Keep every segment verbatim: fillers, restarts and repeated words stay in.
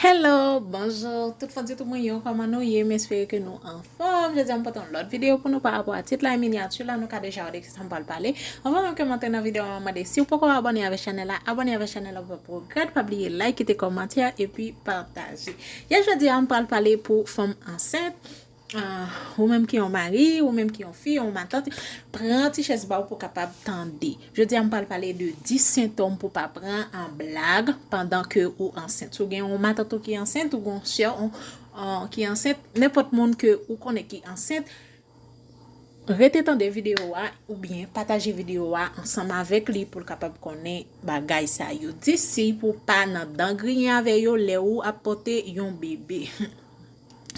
Hello, bonjou, tout fans YouTube mwen yo, kòman nou ye? M espere ke nou anfòm. Jodi a m pote yon lòt videyo pou nou pa rapò a tit la e minyati la, nou ka deja wè de kisa m pral pale. Anvan menm ke m antre nan videyo a, m mande si w poko abòne avèk chanèl la, abòne avèk chanèl la pou w pa pran pògrès, pa bliye like, kite kòmantè epi pataje. Yè jodi a m pral pale pou fanm ansent. Ah, ou menm ki yon mari, ou menm ki yon fi, yon matant, pran ti chèz ba w pou w kapab tande. Jodi a m pral pale de dis sentòm pou pa pran an blag pandan ke ou ansent. Si w gen yon matant ou ki ansent, ou gen yon sè ou, ah, ki ansent, nenpòt moun ke ou konnen ki ansent, rete tande videyo a oubyen pataje videyo a ansanm avèk li pou l kapab konnen bagay sa yo. Dis siy pou w pa nan dan griyen avè yo lè ou ap pòte yon bebe.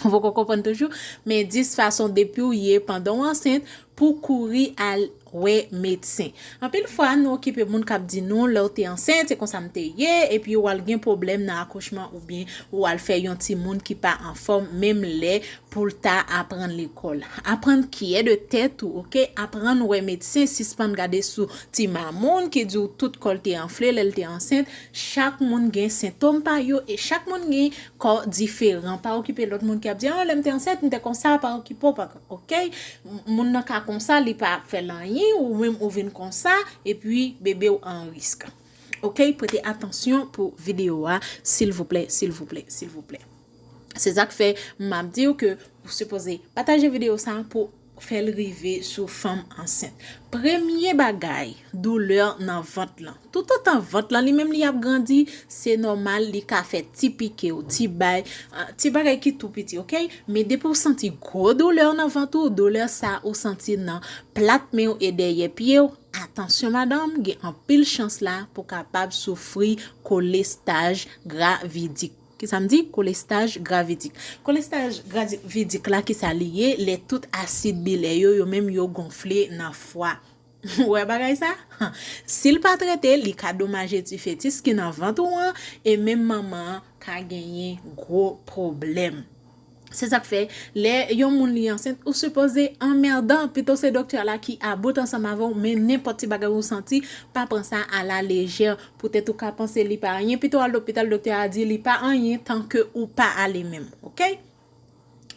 Ou poko konprann toujou, men dis fason depi w ye pandan w ansent pou kouri al wè medsen. Anpil fwa, nou okipe moun k ap di nou, lè w te ansent, se konsa m te ye, epi w al gen pwoblèm nan akouchman oubyen w al fè yon timoun ki pa anfòm, menm lè pou l ta aprann lekòl. Aprann kyè de tèt ou, oke? Aprann wè medsen, sispann gade sou ti mamoun ki di w tout kò l te anfle lè l te ansent. Chak moun gen sentòm pa yo e chak moun gen kò diferan. Pa okipe lòt moun ki ap di, "Ah, lè m te ansent, m te konsa," pa okipe w, pa, oke? M-, moun nan ka konsa, li pa ap fè l anyen, ou menm ou vin konsa, epi bebe w an risk. Oke? Prete atansyon pou videyo a, silvouplè, silvouplè, silvouplè. Se sa k fè m ap di w ke ou sipoze pataje videyo sa pou fè l rive sou fanm ansent. Premye bagay, doulè nan vant lan. Toutotan vant lan li menm li ap grandi, se nòmal li ka fè ti pike w, ti bay, ah, ti bagay ki tou piti, oke? Men depi w santi gwo doulè nan vant ou, doulè sa ou santi nan plat men w e dèyè pye w, atansyon madanm, gen anpil chans la pou kapab soufri kolestaj gravidik. Kisa m di? Kolestaj gravidik. Kolestaj gravidik la, kisa li ye? Lè tout asid bilè yo, yo menm yo gonfle nan fwa. Ou wè bagay sa? Si l pa trete, li ka domaje ti fetis ki nan vant ou an, e menm manman an ka genyen gwo pwoblèm. Se sa k fè, lè yon moun li ansent, ou sipoze anmèdan, pito se doktè la ki about ansanm avè w, men nenpòt ti bagay ou santi, pa pran sa alalejè. Poutèt ou ka panse li pa anyen, pito w al lopital, doktè a di li pa anyen tanke ou pa ale menm, oke?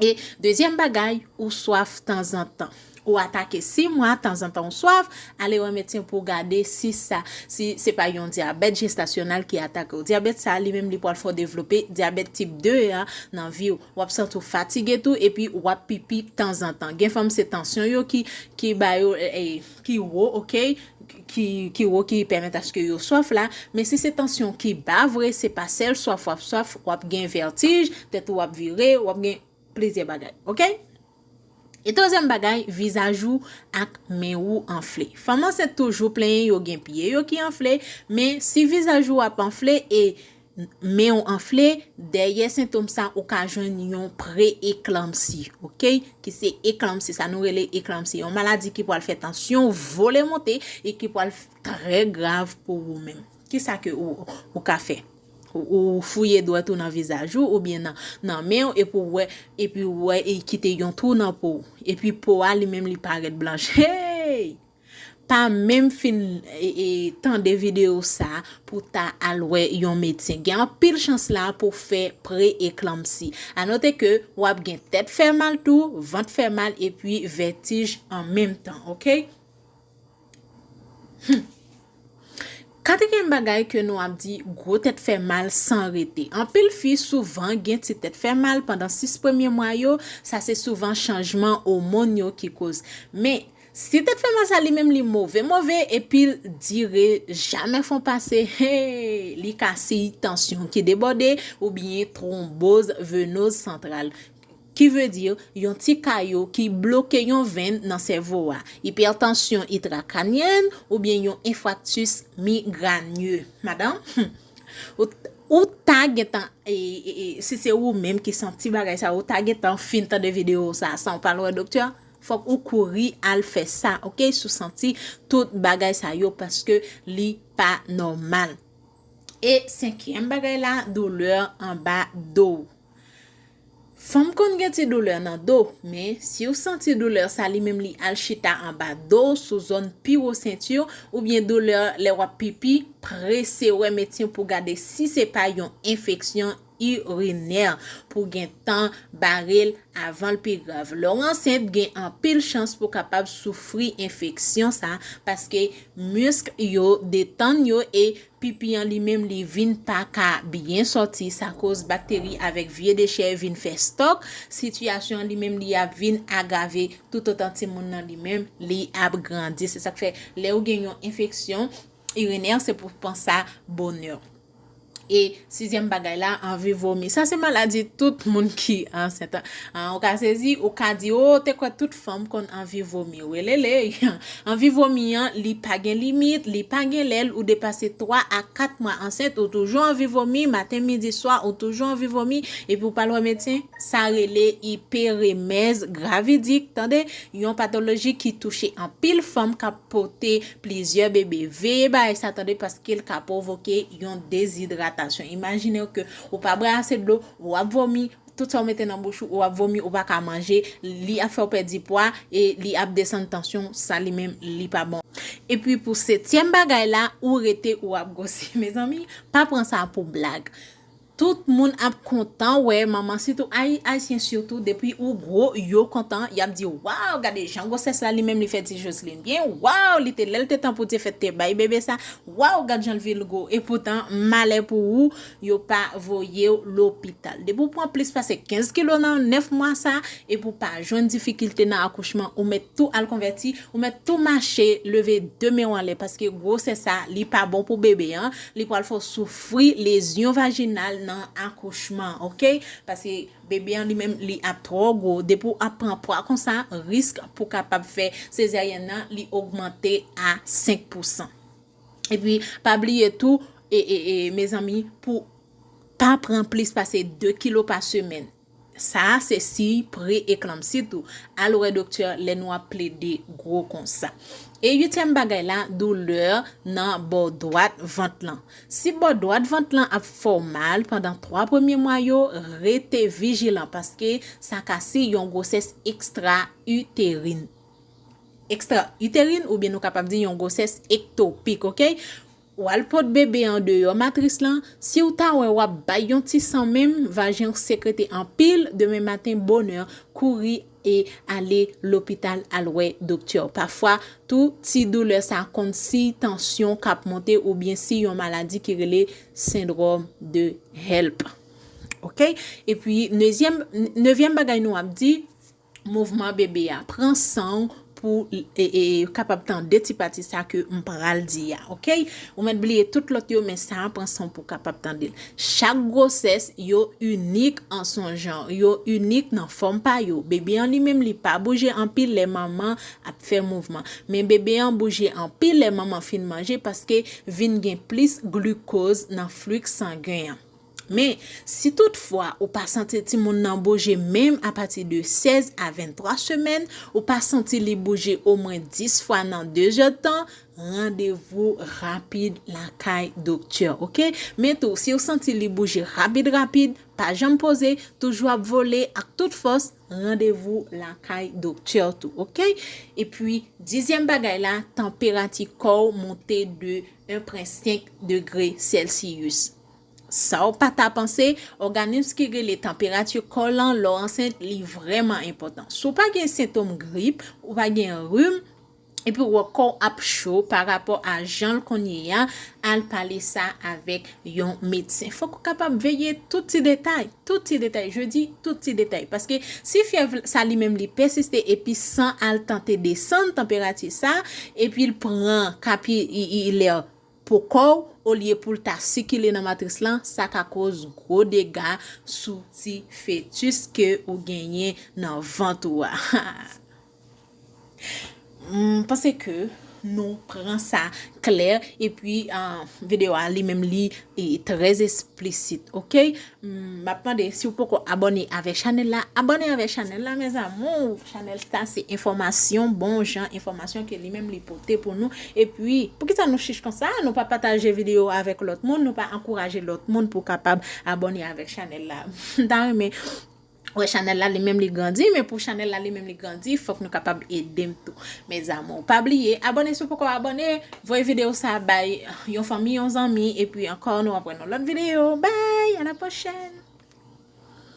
E dezyèm bagay, ou swaf tanzantan. Ou atake sis mwa, tanzantan ou swaf, ale wè medsen pou w gade si sa, si se pa yon dyabèt jestasyonal ki atake w. Dyabèt sa, li menm, li pral fè w devlope dyabèt tip de a nan vi w. W ap santi w fatige tou, epi w ap pipi tanzantan. Gen fanm, se tansyon yo ki, ki ba yo, e, e, ki wo, oke? Ki, ki wo, ki pèmèt aske yo swaf la. Men si se tansyon ki ba vre, se pa sèl swaf w ap swaf, w ap gen vètij, tèt ou ap vire, w ap gen plizyè bagay, oke? E twazyèm bagay, vizaj ou ak men ou anfle. Fanm ansent toujou plenyen yo gen pye yo ki anfle, men si vizaj ou ap anfle e men w anfle, dèyè sentòm sa ou ka jwenn yon pre-eklanpsi, oke? Ki se eklanpsi, sa nou rele eklanpsi. Yon maladi ki pral fè tansyon vole monte e ki pral trè grav pou ou menm. Kisa ke ou, ou ka fè? Ou, ou fouye dwèt ou nan vizaj ou oubyen nan, nan men w, epi w wè, epi w wè e kite yon twou nan po w. Epi po a li menm li parèt blanch. Hey! Pa menm fin, e, e, tande videyo sa pou ta al wè yon medsen. Gen anpil chans la pou fè pre-eklanpsi. A note ke w ap gen tèt fè mal tou, vant fè mal, epi vètij an menm tan, oke? Hmm. Katriyèm bagay ke nou ap di, gwo tèt fè mal san rete. Anpil fi souvan gen ti tèt fè mal pandan sis premye mwa yo, sa se souvan chanjman òmòn yo ki koz. Men, si tèt fè mal sa li menm li move, move, epi l dire, jamè fon pase, hey, li ka siy tansyon ki debòde oubyen twonboz venoz santral. Ki vle di, yon ti kayo ki bloke yon venn nan sèvo a, ipètansyon entrakanyèn oubyen yon enfraktis migranye. Madanm, hmm, ou, ou ta gentan, e, e, e, si se ou menm ki santi bagay sa, ou ta gentan fin tande videyo sa san w pa al wè doktè. Fòk ou kouri al fè sa, oke? Si w santi tout bagay sa yo, paske li pa nòmal. E senkyèm bagay la, doulè anba do w. Fanm konn gen ti doulè nan do, men si w santi doulè sa li menm li al chita anba do w, sou zòn pi wo senti w, oubyen doulè lè w ap pipi, prese wè medsen pou gade si se pa yon enfeksyon irinè pou gen tan bare l avan l pi grav. Lè w ansent, gen anpil chans pou kapab soufri enfeksyon sa, paske misk yo detann yo e pipi an li menm li vin pa ka byen sòti. Sa koz bakteri avèk vye dechè vin fè stòk. Sitiyasyon an li menm li ap vin agrave toutotan timoun nan li menm li ap grandi. Se sa k fè lè ou gen yon enfeksyon irinè, se pou pran sa bonè. E sizyèm bagay la, anvi vomi. Sa se maladi tout moun ki ansent. An, ou ka sezi, ou ka di, "O, te kwè tout fanm konn anvi vomi." Welele, anvi vomi an, li pa gen limit, li pa gen lè, ou depase twa a kat mwa ansent, ou toujou anvi vomi, maten, midi, swa, ou toujou anvi vomi, epi ou pa al wè medsen, sa rele iperemèz gravidik, tande, yon patoloji ki touche anpil fanm k ap pote plizyè bebe. Veye bagay sa tande paske l ka pwovoke yon dezidratasyon. Imajine w ke ou pa bwè ase dlo, w ap vomi, tout sa w mete nan bouch ou, w ap vomi, ou pa ka manje, li ap fè w pèdi pwa e li ap desann tansyon, sa li menm li pa bon. Epi pou setyèm bagay la, ou rete ou ap gwosi. Mezanmi, pa pran sa pou blag. Tout moun ap kontan wè manman, sitou ay, ayisyen sitou, depi ou gwo, yo kontan, y ap di, "Waw, gade jan gwosès la li menm li fè ti Joseline byen, waw, li te lè l te tan pou Dye fèt te bay bebe sa, waw, gad jan l vin gwo." Epoutan, malè pou ou, yo pa voye w lopital. Depi w pran plis pase kenz kilo nan nèf mwa sa, epi w pa jwenn difikilte nan akouchman, ou mèt tou al konvèti, ou mèt tou mache, leve de men w anlè, paske gwosès sa, li pa bon pou bebe an, li pral fè w soufri lezyon vajinal nan akouchman, oke? Paske bebe an li menm, li ap twò gwo. Depi w ap pran pwa konsa, risk pou kapab fè sezaryèn nan, li ogmante a senk pousan. Epi, pa bliye tou, e, e, e, mezanmi, pou pa pran plis pase de kilo pa semèn. Sa a se siy pre-eklanmsi tou. Al wè doktè lè nou ap plede gwo konsa. E uityèm bagay la, doulè nan bò dwat vant lan. Si bò dwat vant lan ap fè w mal pandan twa premye mwa yo, rete vijilan paske sa ka siy yon gwosès ekstra-iterin. Ekstra-iterin oubyen nou kapab di yon gwosès ektopik, oke? W al pot bebe an deyò matris lan, si w ta wè w ap bay yon ti san menm, vajen w sekrete anpil, demen maten bonè, kouri e ale lopital al wè doktè. Pafwa, tou ti doulè sa konn siy tansyon k ap monte oubyen siy yon maladi ki rele sendwòm de HELLP. Oke? Epi, nezyèm, nevyèm bagay nou ap di, mouvman bebe a. Pran san w pou, e, e, kapab tande ti pati sa ke m pral di a, oke? Ou mèt bliye tout lòt yo, men sa a pran san w pou kapab tande l. Chak gwosès, yo inik an son jan, yo inik nan fòm pa yo. Bebe an li menm, li pa bouje anpil lè manman ap fè mouvman. Men bebe an bouje anpil lè manman fin manje paske vin gen plis glikoz nan flik sangen an. Men, si toutfwa ou pa santi timoun nan bouje menm apati de sèz a venntwa semèn, ou pa santi li bouje omwen dis fwa nan de zèdtan, randevou rapid lakay doktè, oke? Men tou, si w santi li bouje rapid rapid, pa janm poze, toujou ap vole ak tout fòs, randevou lakay doktè tou, oke? Epi, dizyèm bagay la, tanperati kò w monte de en pwen senk degre Celsius. Sa w pa ta panse, òganis ki rele tanperati kò lan lè w ansent, li vrèman enpòtan. Si w pa gen sentòm grip, ou pa gen rim, epi w wè kò w ap cho pa rapò a jan l konn ye a, al pale sa avèk yon medsen. Fòk ou kapab veye tout ti detay, tout ti detay, je dis tout ti detay. Paske si fyèv sa li menm li pèsiste epi san al tante desann tanperati sa, epi l pran kapi, i, i, lè po kò w, olye pou l ta sikile nan matris lan, sa ka koz gwo dega sou ti fetis ke ou genyen nan vant ou a. M panse ke nou pran sa klè, epi, ah, videyo a li menm li e trè eksplisit, oke? M ap mande si w poko abòne avèk chanèl la, abòne avèk chanèl la, mes amours. Chanèl sa se enfòmasyon, bon jan enfòmasyon ke li menm li pote pou nou. Epi, poukisa nou chich konsa? Nou pa pataje videyo avèk lòt moun, nou pa ankouraje lòt moun pou kapab abòne avèk chanèl la. M ta renmen wè chanèl la li menm li grandi, men pou chanèl la li menm li grandi, fòk nou kapab ede m tou. Mes amours, pa bliye, abòne si w poko abòne, voye videyo sa bay yon fanmi, yon zanmi, epi ankò nou ap wè nan lòt videyo. Bye, à la prochaine!